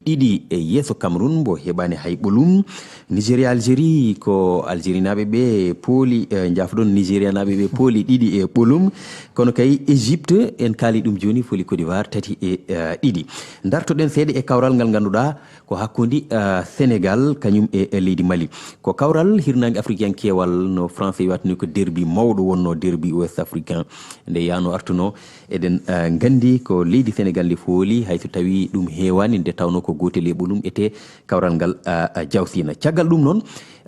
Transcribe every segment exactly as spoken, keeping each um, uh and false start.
ɗiɗi e yeeso Cameroun, mbo heɓaani hay ɓolum. Nigeria, Algérie, ko Algérie naaɓe ɓe pooli, eh, njaafo-ɗon, Nigeria naaɓe ɓe pooli ɗiɗi e ɓolum. Kono kay Égypte, en kaali ɗum jooni, fooli Côte d'Ivoire tati e, eh, ɗiɗi. Ndartoɗen seeɗa e kawral ngal ngannduɗaa ko hakkunde, eh, Sénégal kañum e, e leydi Mali. Ko kawral hirnaange afrikankewal, no français wiyata ni ko derbi mawɗo wonno, derbi ouest africain. Nde yaano artuno, eɗen, eh, nganndi ko leydi Sénégal ndi fooli, hay so tawi ɗum heewaani, nde tawno ko gootel e ɓolum ete kawral ngal, eh, eh, jawsiina. Caggal ɗum noon,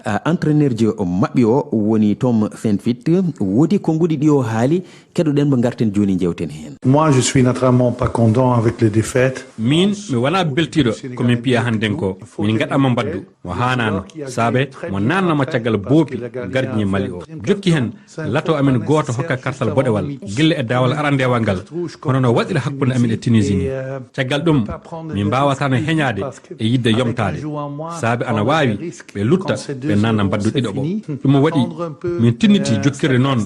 eh, entraîneur jo maɓɓe o woni Tom Saintfiet, woodi konnguɗi ɗi o haali, keɗoɗen mo ngarten jooni njewten heen. Moi, je suis naturellement pas content avec les défaites. Min, mi wonaa beltiiɗo ko min piya hannden ko. Min ngaɗaama mbaddu. Mo haanaano, saabe mo naatnaama caggal boopi gardien Mali o. Jokki heen, lato amen gooto hokka kartal boɗewal gilla e daawal arandeewal ngal, hono no waɗira hakkunde amen e Tunisie ni. Caggal ɗum, min mbaawataano heñaade e yiɗde yomtaade, saabe ana waawi ɓe lutta, ɓe naatna mbaddu ɗiɗaɓo. Ɗum o waɗi, min tinniti jokkirde noon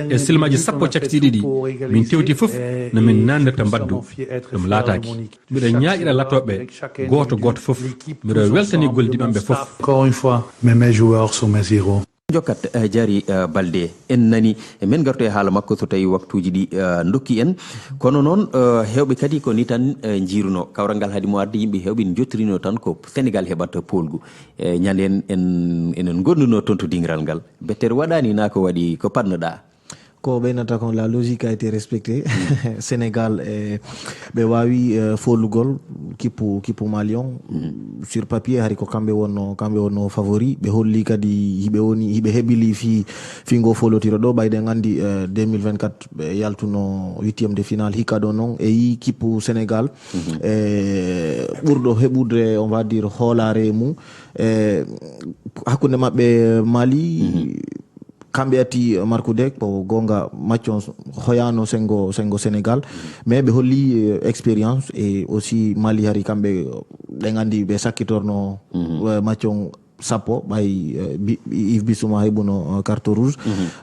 e silmaaji sappo cakitiiɗi ɗi, min tewti fof no min naatnirta mbaddu, ɗum laataaki. Mbiɗo ñaaƴira latooɓe gooto gooto fof. Mbiɗo weltani gollidiiɓe am ɓe fof. Encore une fois, mes, mes joueurs sont mes héros. Jokkat, eh, Jari, eh, Balde, en nani, eh, min ngarto e haala makko so tawi waktuuji ɗi, eh, ndokki en. Kono noon, eh, heewɓe kadi ko ni tan, eh, njiiruno. Kawral ngal haadi mo arde, yimɓe heewɓe njottirino tan ko Sénégal heɓata poolgu. Eh, ñande en, en, enen ngonduno toon to dingiral ngal. Bettere waɗaani, naa ko waɗi, ko paɗnoɗaa? Ko ɓeynata kon, la logique a été respectée. Sénégal, e, ɓe waawi, e, foolugol kippu, kippu Mali on. Sur papier, hari ko kamɓe wonno, kamɓe wonno favori. Ɓe holli kadi hiɓe woni, hiɓe heɓili fi, fi ngo foolotiro ɗo. Ɓayde en anndi, e, deux mille vingt-quatre, ɓe yaltuno huitième de finale. Hikka ɗo noon, e yi kippu Sénégal, e, ɓurɗo heɓude, on va dire, hoolaare mum. E, hakkunde maɓɓe Mali, kamɓe atti, eh, markude, ko goonga, macco on hoyaano senngo, senngo Sénégal, mais ɓe holli, eh, expérience, et aussi Mali hari kamɓe, ɗen anndi ɓe sakkitorno, eh, macco on sappo, ɓay, eh, Bi-, Yves Bissouma heɓuno, eh, carte rouge.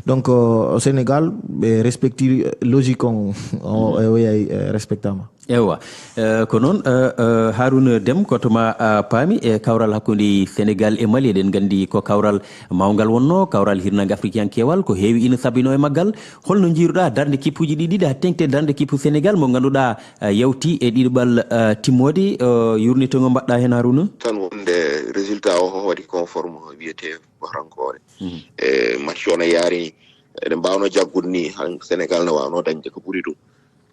Donc, eh, Sénégal, ɓe respecti logique on, o, e o yahi, eh, respectama. Ewa. Eh, ko noon, eh, eh, Harouna Dem, koto ma, ah, paami e kawral hakkunde Sénégal e Mali. Eɗen nganndi ko kawral mawngal wonno, kawral hirnaange afrikankewal, ko heewi ina sabino e maggal. Holno njiiruɗaa darnde kippuuji ɗi ɗiɗi, haa teŋti darnde kippu Sénégal mo ngannduɗaa, ah, yawti e ɗiɗaɓal, ah, timmoode, eh, yurnitongo mbaɗɗaa heen, Harouna? Tan wonde résultat o waɗi conforme wiyetee Farankoore. E match o no yaari ni, eɗen mbaawno jaggude ni, han Sénégal no waawno dañde ko ɓuri ɗum.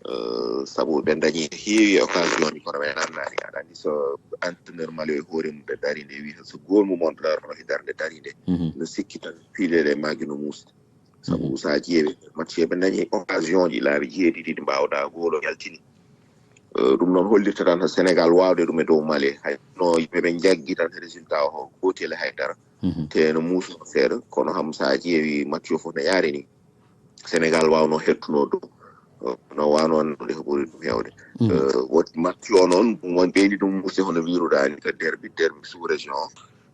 Eh, sabu ɓe dañi heewi occasion ji, kono ɓe nannaani. Aɗa anndi, so entraîneur Mali o e hoore mum ɓe dari nde, wi so gool mum on darno e darnde dari nde, no sikki tan piileɗe maaki no muusi. Sabu so a ƴeewi match he, ɓe dañi occasion ji laabi jeeɗiɗi ɗi mbaawɗaa, gool o yaltini. Eh, ɗum noon hollirta tan Sénégal waawde ɗum e dow Mali. Hay no yimɓe ɓe njaggi tan résultat o gootel e haydara. Te no muusno seeɗa, kono ham so a ƴeewi match o fof no yaari ni. Sénégal waawno hettuno ɗum, eh, no waawno anndude ko ɓuri ɗum heewde. Eh, won match o noon, ɗum won ɓeydi ɗum muusde hono wiiruɗaa ni, ko derbi, derbi sous-région o.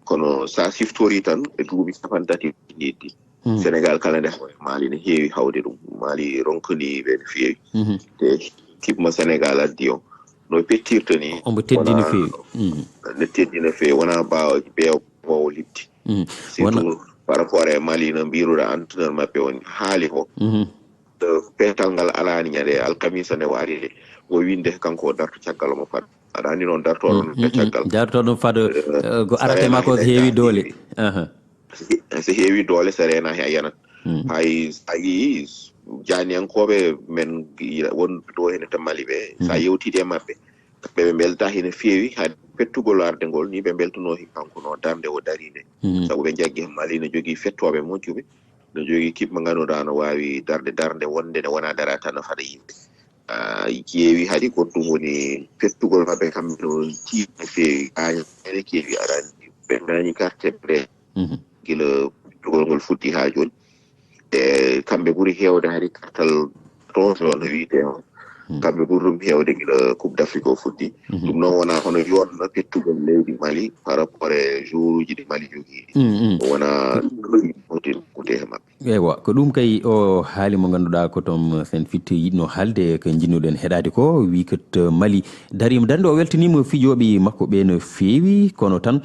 Kono so a siftori tan e duuɓi cappanɗe tati ɗi, Sénégal kala nde hawre Mali ne heewi hawde ɗum. Mali ronkani ɓe no feewi. Te équipe mo Sénégal addi o, no pettirta ni, omo teddi no feewi. Ne teddi no feewi, wonaa baawo, ɓe boowo liɓti. Surtout par rapport e Mali, no mbiiruɗaa entraîneur maɓɓe on haali ko. Eh, petal ngal alaani ñande alkamisa nde waari nde. O winde kanko o darto caggal omo fada. Aɗa anndi noon dartooɗo ɗum caggal. Dartooɗo ɗum fada, eh, ko arate ma ko heewi doole. Aha. Si, si heewi doole, so reena he a yanat. Hay so a yii jaaniyankooɓe men wonɓe ɗo hene to Mali ɓe, so a yewtidi e maɓɓe, kamɓe ɓe mbelta hene feewi, hay pettugol arde ngol ni ɓe mbeltuno he kanko no darnde o dari nde. Sabu ɓe njaggi Mali no jogii fettooɓe moƴƴuɓe, no jogii kiɓɓe ngannduɗaa no waawi darde darnde wonde ne wona dara tan no fada yimɓe. Ah, ƴeewi hari ko ɗum woni pettugol maɓɓe kamɓe no tiiɗi no feewi. Gaañe ene keewi, aɗa anndi ɓe dañi carte ɓe gila pettugol ngol fuɗɗi haa jooni. E kamɓe ɓuri heewde hari kartal rouge o no wiyetee on. Kamɓe ɓuri ɗum heewde gila Coupe d'Afrique o fuɗɗi. Ɗum noon wonaa hono yoɗno pettugol leydi Mali par rapport e joueuruuji ɗi Mali jogii ɗi. Wonaa hotin kuude he maɓɓe. Eywa, ko ɗum kay o haali mo ngannduɗaa ko toon sen fitte yiɗno haalde ko njiɗnoɗen heɗaade ko, wii ko to Mali dariima darnde. O weltaniima fijooɓe makko ɓee no feewi, kono tan,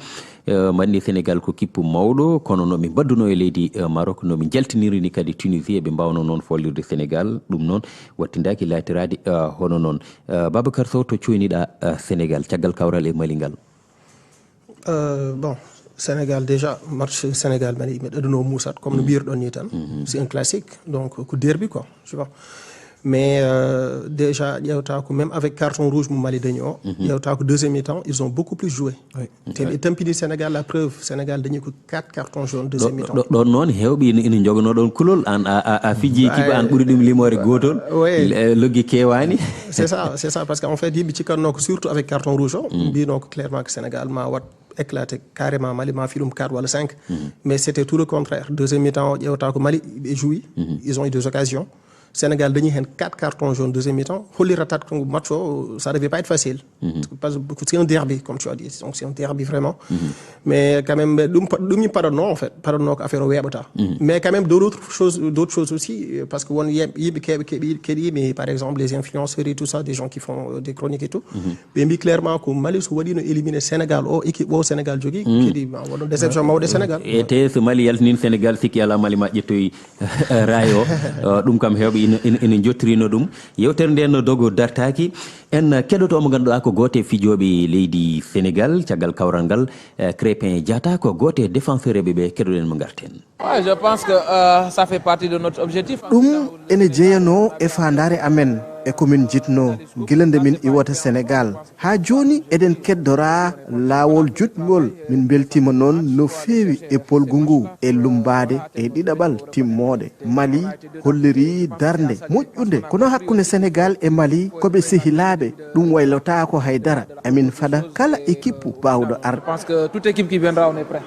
eh, mbaɗni Sénégal ko kippu mawɗo, kono no ɓe mbaɗduno e leydi, eh, Maroc, no ɓe njaltiniri ni kadi Tunisie, ɓe mbaawno noon follirde Sénégal. Ɗum noon wattindaaki laatiraade, eh, hono noon. Eh, Babacar Sow, to coyniɗaa, eh, Sénégal, caggal kawral e Mali ngal? Euh, bon, Sénégal, déjà, match Sénégal Mali, mi ɗaɗuno muusat, comme no mbiyirɗon ni tan. C'est un classique, donc ko derby, quoi, tu vois. Mais, euh, déjà, ƴeewta ko même avec carton rouge mo Mali dañi o, ƴeewta ko deuxième mi-temps, ils ont beaucoup plus joué. Te ɓe tampini Sénégal, la preuve, Sénégal dañi ko quatre cartons jaunes deuxième mi-temps. Ɗo-, ɗo-, ɗon noon heewɓe ina, ina njoganoo ɗon kulol. An a, a, a fijji équipe, an ɓuri ɗum limoore gootol. Oui. Le-, loggi keewaani. C'est ça, c'est ça, parce qu'en fait, yimɓe cikkatnoo ko surtout avec carton rouge o, mbinoo ko clairement que Sénégal ma waɗ éclaté carrément Mali, ma fi ɗum quatre walla cinq. Mais c'était tout le contraire. Deuxième mi-temps o, ƴeewta ko Mali, ɓe joué. Ils ont eu des occasions. Sénégal dañi heen quatre cartons jaunes deuxième mi-temps. Hollirat tan ko match o, ça devait pas être facile. Parce que c'est un derby, comme tu as dit. Donc c'est un derby vraiment. Mais quand même, ɗum pa-, ɗum mi paɗatnoo, en fait. Paɗatnoo ko affaire o weeɓata. Mais quand même, d'autres choses, d'autres choses aussi, euh, parce que won yem-, yimɓe keeɓe keeɓi, keɗiimi, par exemple, les influenceurs et tout ça, des gens qui font, euh, des chroniques et tout. Ɓe mbi clairement ko Mali so waɗino éliminé Sénégal, o équipe o Sénégal jogii, kadi ma waɗo déception mawɗo e Sénégal. E te so Mali yaltinin Sénégal, sikki alaa Mali ma ƴettoy raay o. Uh, ɗum kam heewɓe ina, ina, ina njottirino ɗum. Yewtere nde no dogo dartaaki. En keɗoto mo ngannduɗaa ko gooto e fijooɓe leydi Sénégal, caggal kawral ngal, eh, Crépin Diatta, ko gooto e défenseur ɓe ɓe keɗoɗen mo ngarten. Ouais, je pense que, euh, ça fait partie de notre objectif, hein. Ɗum ene jeyanoo e faandaare amen e ko min njiɗnoo gila nde min iwata Sénégal. Haa jooni eɗen keddoraa laawol juutngol. Min mbeltiima noon no feewi e polgu ngu e lummbaade e ɗiɗaɓal timmooɗe. Mali hollirii darnde moƴƴunde. Kono hakkunde Sénégal e Mali ko ɓe sehilaaɓe, ɗum waylotaako hay dara. Amin fada kala équipe baawɗo arde. Je pense que toute équipe qui viendra, on est prêt.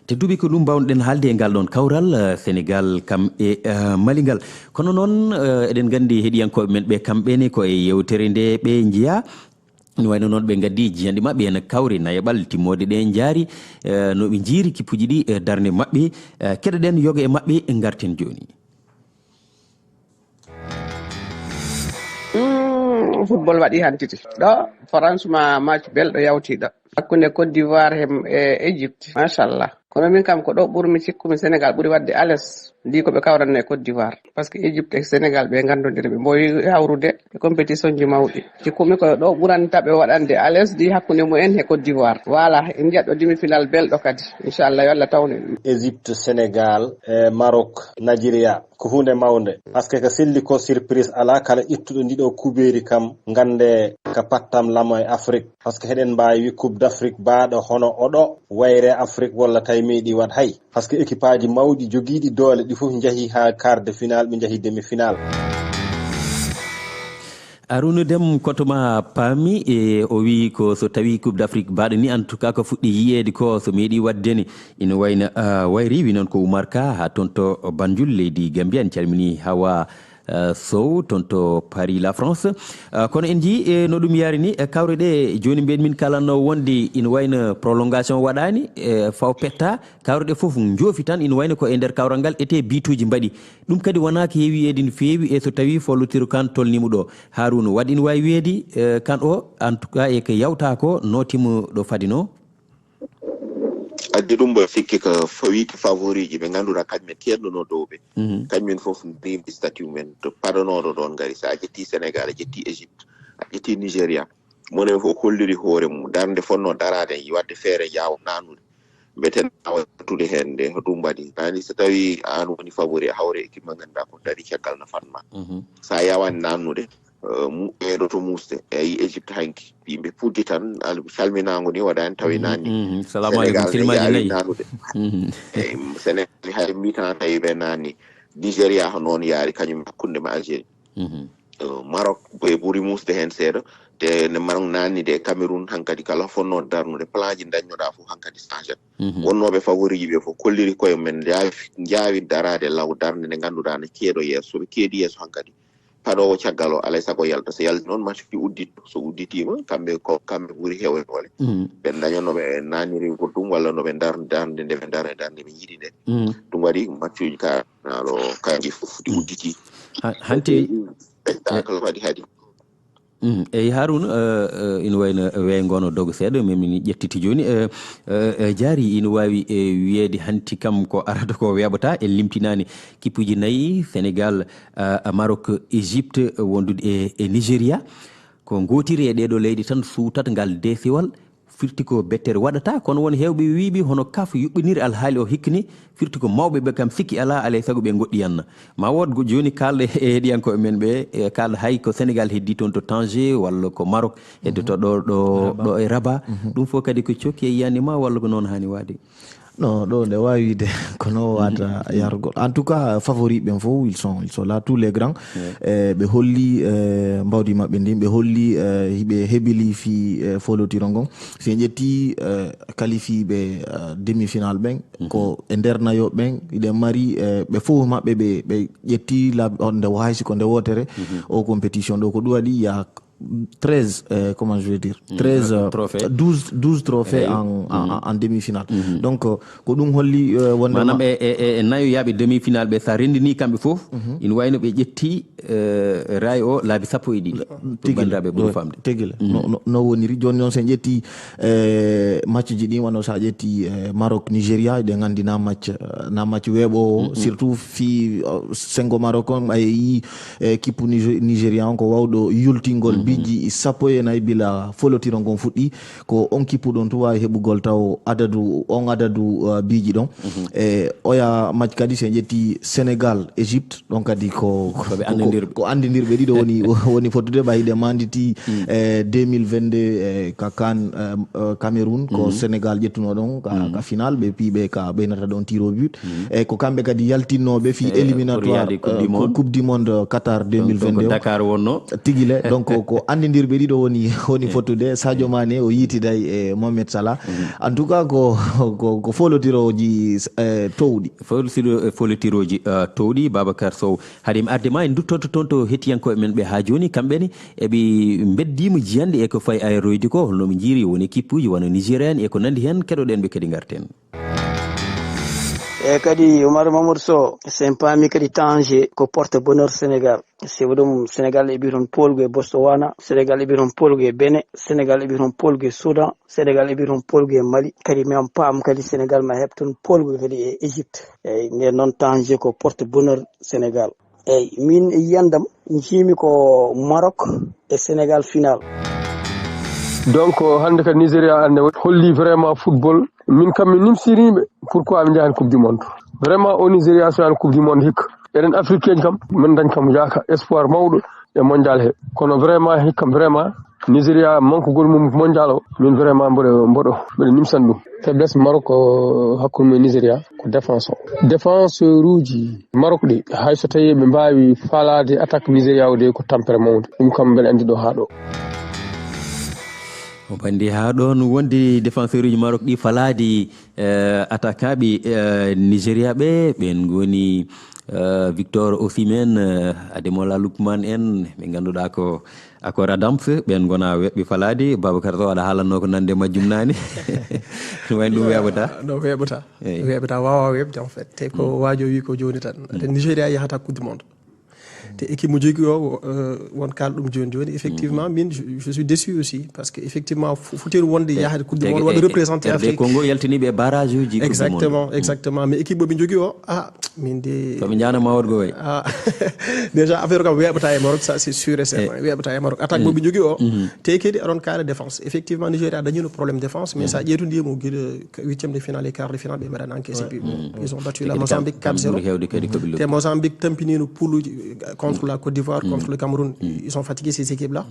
Te duuɓi ko ɗum mbaawnoɗen haalde e ngal ɗoon kawral, eh, Sénégal kam e, eh, Mali ngal. Kono noon, eh, eɗen nganndi heɗiyankooɓe men ɓe kamɓe ne ko e yewtere nde ɓe njiyaa. No wayno noon ɓe ngaddi jiyanɗe maɓɓe ene kawri nayaɓal timmoode ɗe njaari, eh, no ɓe njiiri kippuji ɗi, eh, darnde maɓɓe, eh, keɗoɗen yoga e maɓɓe ngarten jooni. Mm, football waɗi hantiti. Ɗo, franchement, match belɗo yawti ɗo. Hakkunde Côte d'Ivoire hem e Égypte. Machallah. Kono min kam ko ɗo ɓurmi cikkumi Sénégal ɓuri waɗde à l'aise. Ndi ko ɓe kawranno e Côte d'Ivoire. Parce que Égypte e Sénégal ɓe nganndondiri ɓe mboyi hawrude e compétition ji mawɗi. Cikkumi ko ɗo ɓuranta ɓe waɗande à l'aise ndi hakkunde mumen e Côte d'Ivoire. Voilà, en njiɗɗo demi-finale belɗo kadi. Inchallah, yo Allah tawnu en. Égypte, Sénégal, e Maroc, Nigeria. Ko huunde mawnde. Parce que ko selli ko surprise alaa, kala ƴettuɗo ndiɗo kubeeri kam, ngannde ka pattam lamo e Afrique. Parce que heɗen mbaawi wi Coupe d'Afrique baaɗo hono oɗo wayre Afrique walla tawi meeɗi waɗ hay. Parce que équipe aji mawɗi jogiiɗi doole ɗi fof njahi haa quart de finale, ɓe njahi demi-finale. Arouna Deme, koto ma paami, e o wi ko so tawi Coupe d'Afrique baaɗo ni, en tout cas ko fuɗɗi yiyeede ko so meeɗi waɗde ni. Ina wayno, ah, wayri, wi noon ko Oumar Ka, haa toon to Banjul, leydi Gambia. En calmini Hawa, ah, Sow, toon to Paris, la France. Ah, kono en njii, e no ɗum yaari ni, e kawre ɗe jooni mbeɗa min kalanno wonde ina wayno prolongation waɗaani, e faw petta, kawre ɗe fof njoofi tan, ina wayno ko e nder kawral ngal ete bituuji mbaɗi. Ɗum kadi wonaa ko heewi e ɗin feewi, e so tawi follotiro kan tolniima ɗo. Harouna, waɗi ina waawi wiyeede, e, kan o, en tout cas, e ko yawta ko, nootiima ɗo fadino? Addi ɗum mbo sikki ko fa-, wiyte favori ji ɓe ngannduɗaa kañumen keednono dow ɓe. Mhm. Kañumen fof ndimi statut mumen to paɗanooɗo ɗoon ngari. So a ƴetti Sénégal, a ƴetti Égypte, a ƴetti Nigéria, mone fof holliri hoore mum. Darnde fotnoo daraade, waɗde feere yaaw naannude. Mbeten awa yaltude heen nde, ko ɗum mbaɗi. Nani so tawi aan woni favori, a hawre équipe mo ngannduɗaa ko darii caggal no fatma. Mhm. So a yaawaani naannude, eh, mu-, ɓeydoto muusde. Eyi, Égypte hanki, yimɓe puddi tan, al-, salminaango ni waɗaani tawi naanni. Mhm. Salamu aleykum, Sénégal ne silmaaji yaawi nayi. Naannude. Mhm. Eyi, Sénégal hay mi-temps tawi ɓe naanni. Nigéria ko noon yaari, kañum hakkunde ma Algérie. Mhm. Eh, Maroc, ɓe ɓuri muusde heen seeɗa. Te nde Maroc naanni de, Cameroun hankadi kala fotnoo darnude, plan ji dañnoɗaa fof hankadi change. Mhm. Wonnooɓe favori ji ɓe fof kolliri koye mum, njaawi, njaawi daraade law darnde nde ngannduɗaa ne keedo yeeso. So ɓe keedi yeeso hankadi, paɗoowo caggal o alay sago yalta. So yalti noon, match uji udditto. So udditiima, kamɓe ko, kamɓe ɓuri heewde doole. Mm. Ɓe ndaña no ɓe naaniri goɗɗum, walla no ɓe ndar-, darnde nde ɓe ndara e darnde ɓe njiɗi nde. Mm. Ɗum waɗi match uji ka, naalo kanji fof ɗi udditi. Ha-, hanti spectacle waɗi hadi. Mm. Eyi, Haruna, eh, eh, ina wayno weeyo ngo no doga seeɗa, min, min ƴettiti jooni. Eh, eh, eh, Jaari, ina waawi, eh, wiyeede hanti kam ko arata ko weeɓata. En limtinaani kippuuji nayi, Senegal, eh, Maroc, Égypte, wondude e, e Nigeria. Ko ngootiri e ɗee ɗoo leyɗe tan suutata ngal deesiwal. Firti ko bettere waɗata, kono won heewɓe wiiɓe hono kaf yuɓɓiniri alhaali o hikka ni, firti ko mawɓe ɓe kam sikki alaa, alay sago ɓe ngoɗɗiyanna. Ma wood go-, jooni kaalɗe e heɗiyankooɓe men ɓe, e kaalɗe hay ko Senegal heddi toon to Tanger, walla ko Maroc heddoto ɗo, ɗo, Rabat. Ɗo e Rabat. Mhm. Ɗum fof kadi ko cokki e yiyannde ma, walla ko noon haani waade? Non, ɗo nde waawi wiide ko no waata yargol. En tout cas, favori ɓen fof, ils sont, ils sont là, tous les grands. Ouais. Eh, ɓe holli, eh, mbawdi maɓɓe ndin, ɓe holli, eh, hiɓe hebili fii, eh, folotiro ngon. Si en ƴetti, eh, qualifié ɓe, eh, demi-finale ɓen, ko e nder nayo ɓen, hiɗen mari, eh, ɓe fof maɓɓe ɓe, ɓe ƴetti laabi, on nde wahay si ko nde wootere, o compétition ɗo. Ko ɗum waɗi ya treize, eh, comment je vais dire, treize, euh, trophées. Douze, douze trophées en, en, en demi-finale. Donc, euh, ko ɗum holli, euh, wonde maanaam ma- e, e, e, e nayo yaaɓe demi-finale ɓe, sa renndini kamɓe fof, ina wayno ɓe ƴetti, euh, raay o laabi sappo e ɗiɗi. Tigi la. Banndiraaɓe ɓuri famde. Tigi la. No, no, no woniri. Jooni noon, so en ƴetti, eh, match ji ɗin, wano sa ƴetti, eh, Maroc, Nigeria, eɗen anndi na match, eh, na match weeɓo, surtout fii, eh, senngo Maroc on, a yii, eh, kippu Niger-, Nigeria on ko wawɗo yultingol biiji sappo e nayi bila folotiro ngon fuɗɗi. Ko on kippu ɗon tun waawi heɓugol taw adadu, on adadu, uh, biiji ɗon. E oya match kadi, si en ƴetti Senegal, Égypte, ɗon kadi ko, ko ɓe ko, anndidirɓe. Ko anndidirɓe ɗiɗo woni, woni fottude, ɓay hiɗen anndi ti, eh, deux mille vingt-deux, eh, ka CAN, eh, eh, Cameroun, ko Senegal ƴettuno ɗon ka, ka final, ɓe piyi ɓe ka ɓeynata ɗon tir au but. E ko kamɓe kadi yaltinnooɓe fii éliminatoire, pour yaade Coupe du Monde. Coupe du Monde Qatar deux mille vingt-deux. Donc, donc Dakar wonno. Tigi le, donc ko anndidirɓe ɗiɗo woni, woni fottude. Sadio Mané o yiitiday e Mohamed Salah. En tout cas, ko, ko, ko folotirooji, eh, towɗi. Folotiro-, folotirooji, eh, towɗi, Babacar Sow. Hade mi arde ma, en nduttoto toon to hettiyankooɓe men ɓe haa jooni. Kamɓe ne, eɓe mbeddiima jiyanɗe e ko fayi ayroyde ko, holno ɓe njiiri woni kippuuji wano Nigeria en e ko nanndi heen. Keɗoɗen ɓe kadi ngarten. E kadi Oumar Mamadou Sow, so en paami kadi Tanger ko porte bonheur Sénégal. Sibu ɗum, Sénégal eɓi toon poolgu e Botswana, Sénégal eɓi toon poolgu e Bénin, Sénégal eɓi toon poolgu e Soudan, Sénégal eɓi toon poolgu e Mali. Kadi min paam kadi Sénégal ma heɓ toon poolgu kadi e Égypte. Eyyi, nden noon Tanger ko porte bonheur Sénégal. Eyyi, min e yiyandam njiimi ko Maroc e Sénégal final. Donc, hannde kadi Nigeria annde holli vraiment football. Min kam mi nimsiniiɓe. Pourquoi ɓe njahani Coupe du Monde? Vraiment, o Nigeria so yani Coupe du Monde hikka. Eɗen Africain kam, min dañ kam yaaka espoir mawɗo e mondial he. Kono vraiment hikka, vraiment, Nigeria mankugol mum mondial o, min vraiment mboɗo, mboɗo, mboɗo nimsan ɗum. Faiblesse Maroc ko hakkunde mum e Nigeria ko défense o. Défenseur uji Maroc ɗi, hay so tawi ɓe mbaawi falaade attaque Nigeria o de, ko tampere mawnde. Ɗum kam mbeɗa anndi ɗo haa ɗo. O bandi haa ɗoon wonde défenseur uji Maroc ɗi falaade, eh, attaquant ɓe, eh, Nigeria ɓe, ɓeen ngoni, eh, Victor Osimhen, eh, Ademola Lookman en, ɓe ngannduɗaa ko Akor Adams, ɓeen ngona weɓɓe falaade. Babacar Sow, aɗa haalanno ko nande majjum naane. Ɗum wayno ɗum weeɓata. No weeɓata. Eyi. Weeɓata, waawa weeɓde, en fait. Te ko waajo wi ko jooni tan. Ate Nigeria yahata Coupe du Monde. Te équipe mo jogii o, euh, won kaal ɗum jooni jooni. Effectivement, min, je, je suis déçu aussi. Parce que effectivement, fo-, foti wonde yahde Coupe du Monde, waɗa représenté Afrique. Congo yaltiniiɓe e barrage uji Coupe du Monde. Exactement, exactement. Mais équipe mo ɓe jogii o, ah, min de. To ɓe njaana ma waɗ go way. Ah, déjà, affaire kam weeɓata e Maroc, ça c'est sûr et certain. Weeɓata e Maroc. Attaque mo ɓe jogii o, te kadi aɗon kaala défense. Effectivement, Nigeria dañino problème défense, mais sa ƴeetu ndiyam o gila huitième de finale et quart de finale, ɓe mbaɗani encaissé but. Ils ont battu la Mozambique quatre zéro. Te Mozambique tampinino poule uji, euh, contre la Côte d'Ivoire, contre le Cameroun. Ils sont fatigués, ces équipes-là.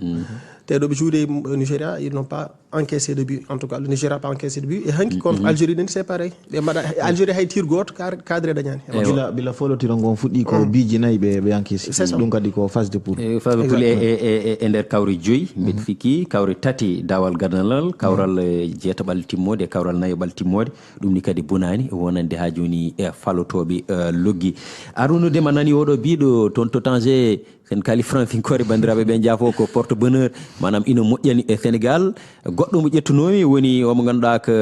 Te ɗo ɓe joué, euh, Nigeria, ils n'ont pas encaissé de but. En tout cas, le Nigeria n'a pas encaissé de but. Et hanki contre Algérie, c'est pareil. Ɓe mbaɗa, Algérie hay tir gooto, cadre dañani. Ewa. Bila, bila folotiro ngon fuɗɗi ko biiji nayi ɓe, ɓe encaissé. C'est ça. Ɗum kadi ko phase de poule. E, phase de poule e, e, e, e nder kawri joyi, mbeɗa sikki kawri tati dawal gandanal, kawral, e, jeetaɓal timmoode, e kawral nayoɓal timmoode. Ɗum ni kadi bonani wonande ha joni e falotooɓe, e, loggi. Arouna Deme, a nani oɗo biɗo toon to Tanger, Sen kaali français koore, banndiraaɓe ɓe njaafo, ko porte bonheur, maanaam ina moƴƴani e Sénégal. Goɗɗo mo ƴettunoomi woni o mo ngannduɗaa ko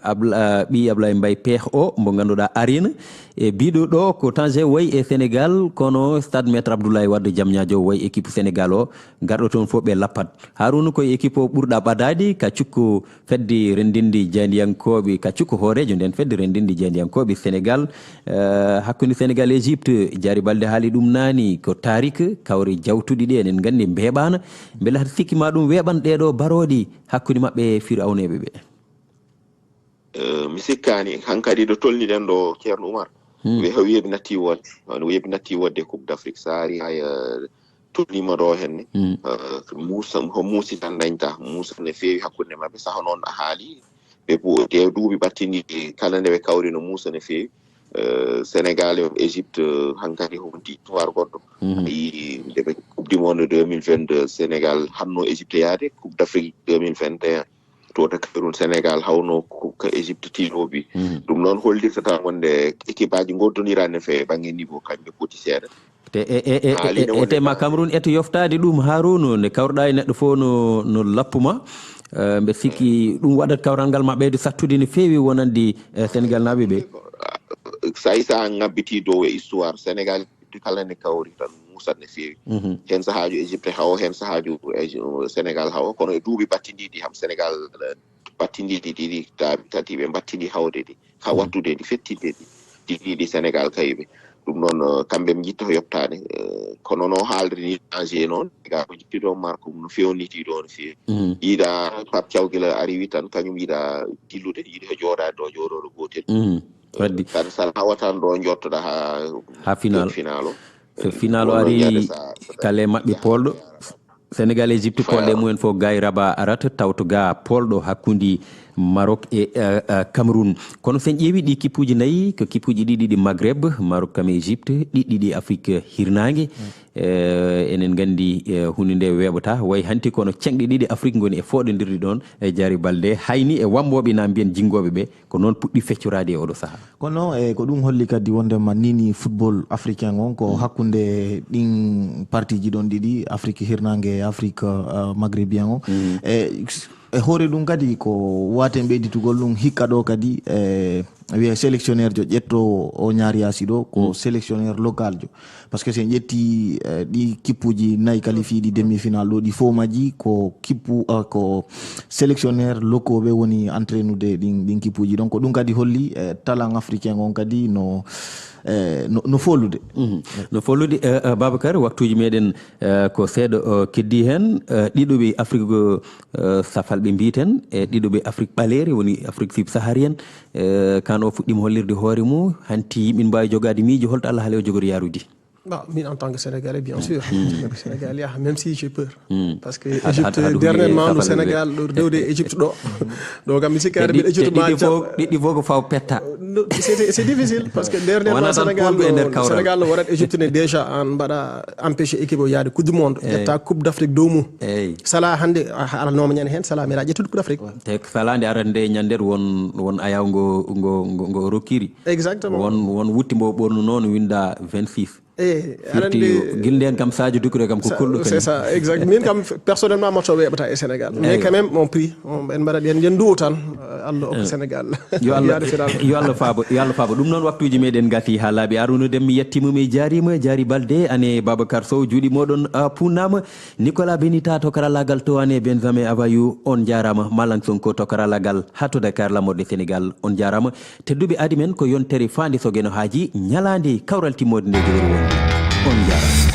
Abla-, ɓii Ablaye Mbaye Peeh o, mo ngannduɗaa arina. E biiɗo ɗo ko Tanger wayi e Sénégal, kono stade Maître Abdoulaye Wade Diamniadio wayi équipe Sénégal o, garɗo toon fof ɓe lappat. Harouna koye équipe o ɓurɗa ɓadaade, ka cukko fedde renndinde jaayndiyankooɓe, ka cukko hooreejo nden fedde renndinde jaayndiyankooɓe Sénégal, eh, hakkunde Sénégal e Égypte, Diary Baldé haali ɗum naani, ko tarik, kawre jawtuɗi ɗi enen nganndi mbeeɓaana. Mbele haɗa sikki ma ɗum weeɓan ɗee ɗo barooɗi hakkunde maɓɓe e Firawneeɓe ɓe? Eh, mi sikkaani, hankadi ɗo tolniɗen ɗo, Ceerno Umar, Hmm. ɓe heewi yeɓi natti wodde, wano yeɓi natti wodde Coupe d'Afrique, so ari hay, eh, tolnima ɗo henne. Hmm. Eh, muusa, ko muusi tan dañta, muusa no feewi hakkunde maɓɓe, saha noon a haali, ɓe bo-, ɗe duuɓi ɓattinɗi kala nde ɓe kawri no muusa no feewi. Eh, Sénégal e Égypte, eh, hankadi ko wonti histoire goɗɗo. Hmm. A yii nde ɓe Coupe du Monde deux mille vingt-deux, Sénégal hanno Égypte yaade, Coupe d'Afrique deux mille vingt et un, to ta Cameroun, Sénégal hawno ko ka Égypte tiiɗoɓi. Mhm. Ɗum noon hollirta tan wonde équipe aji goddondirani no feewi bangge niveau, kamɓe poti seeɗa. Te e, e, e, Haali ne e, wonde te ma ka- Cameroun eto yoftaade ɗum, Harouna, nde kawruɗa e neɗɗo fof no, no lappuma. Eh, mbeɗa sikki ɗum waɗat kawral ngal ma ɓeyde sattude no feewi wonande, eh, Sénégal naaɓe ɓe. Say sa ngabbiti dow e histoire, Sénégal kala ne kawri tan musat ne feewi. Mhm. Hen sahaajo Égypte hawo, hen sahaajo Égy-, Sénégal hawo, kono e duuɓi battindiɗi ham Sénégal, eh, battindiɗi ɗiɗi, taabi tati ɓe battindi hawde ɗi, ha Mhm. wattude ɗi, fettinde ɗi, ɗiɗi ɗi Sénégal kayiɓe. Ɗum noon, eh, kamɓe ɓe jitta ko yoɓtaade, eh, kono no haalri ni danger noon, ga ko jitti ɗo Marco no fewniti ɗo no feewi. Mhm. Yiɗa Pape Thiaw gila arrivi tan, kañum yiɗa dillude, yiɗi ko jooɗaade ɗo, jooɗoɗo gootel. Mhm. Waddi. Tan sala hawa tan ɗo jottoɗa ha Ha final. Final o. So final o Wonno ari yaade sa-, kala e maɓɓe yaha. Polɗo. Sénégal, Égypte, Fa- polɗe mumen fof ga e Rabat arata, tawto ga polɗo hakkunde Maroc e, eh, eh, Cameroun. Kono sen ƴeewi ɗi kippuji nayi, ko kippuji ɗiɗi ɗi Maghreb, Maroc kam e Égypte, ɗiɗi ɗi Afrique hirnaange. Mm. Eh, enen nganndi, eh, huunde nde weeɓata. Wayi hanti kono ceŋɗe ɗiɗi Afrique ngoni e fooɗondirde ɗoon e Diary Baldé, hayni e wammbooɓe na mbiyen jinngooɓe ɓe. Ko noon puɗɗi feccoraade e oɗo sahaa. Kono, e, ko ɗum holli kadi wondema nini football africain on ko Mm. hakkunde ɗin partie ji ɗon ɗiɗi, Afrique hirnaange e Afrique, uh, maghrébien o. Mm. E, e hoore ɗum kadi ko waten ɓeyditugol ɗum hikka ɗo kadi, e, wiye sélectionneur jo ƴetto o ñaari yaasi ɗo ko Mm. sélectionneur local jo. Parce que si en ƴetti, eh, ɗi kippuji nayi qualifié ɗi demi-finale ɗo, ɗi fof majji ko kippu, eh, ko sélectionneur locaux ɓe woni entraînude ɗin, ɗin kippuji. Donc, ko ɗum kadi holli, eh, talent africain on kadi no, eh, no, no folude. Mhm. No folude, eh, eh, Babacar, waktuji meɗen, eh, ko seeɗa, eh, keddi hen, eh, ɗiɗo ɓe Afrique, eh, safalɓe mbiten, e ɗiɗo ɓe Afrique ɓaleeri, woni Afrique subsaharienne, eh, kan o fuɗɗima hollirde hoore mum, hanti yimɓe mbawi jogade miijo, holto Allah haali o jogori yarude? Bah, min, en tant que Sénégalais, bien sûr. En tant que Sénégalais, ah, même si j'ai peur. Mm. Parce que Had-, had-, Égypte, haɗa huuli e dernièrement, no safalɓe ɓe. Sénégal, ɗo rewde e Égypte ɗo. Ɗo kam, mi sikkaade Ɗiɗi, mbiɗa Égypte ɗiɗi ma fof, ɗiɗi fof ko faw petta. No, c'est, c'est difficile, parce que dernièrement, Wonata Sénégal, polgu e nder no, kawral. Sénégal no waɗat Égypte ne, déjà, an mbaɗa empêché équipe o yaade Coupe du Monde, Eyi. ƴetta Coupe d'Afrique dow mum. Eyi. Sala hannde, a, a, ala nooma ñande heen, Sala mera ƴettude Coupe d'Afrique. Te Sala nde arata nde ñande won, won ayaw ngo, ngo, ngo, ngo rokkiri. Exactement. Won, won wutti mbo ɓornu noon winda vingt-six. Eh, aɗa Firti anndi, gilden kam Sadio Doucouré kam ko sa-, kulɗo c'est kañum. Ça, exact. Min kam, personnellement, match o weeɓata e Sénégal. Mais Eyi. Quand même, on prie, on, en mbaɗat, en, en nduwo tan, euh, Allah okka Eh. Sénégal. Yo Allah, Yaade final. Yo Allah faabo, yo Allah faabo. Ɗum noon waktuuji meɗen ngati ha laaɓi. Arouna Deme, mi yettima, mi jaarima, Diary Baldé, ane Babacar Sow, juuɗe moɗon, ah, punnama. Nicolas Benita to karallagal to, ane Benjamin Abayou, on jaarama. Malang Sonko to karallagal ha to Dakar, laamorde Sénégal, on jaarama. Tedduɓe aadi men ko yontere faande so geno haaji, ñalaande kawral timmoode nde jogori wonde. On njaaraama.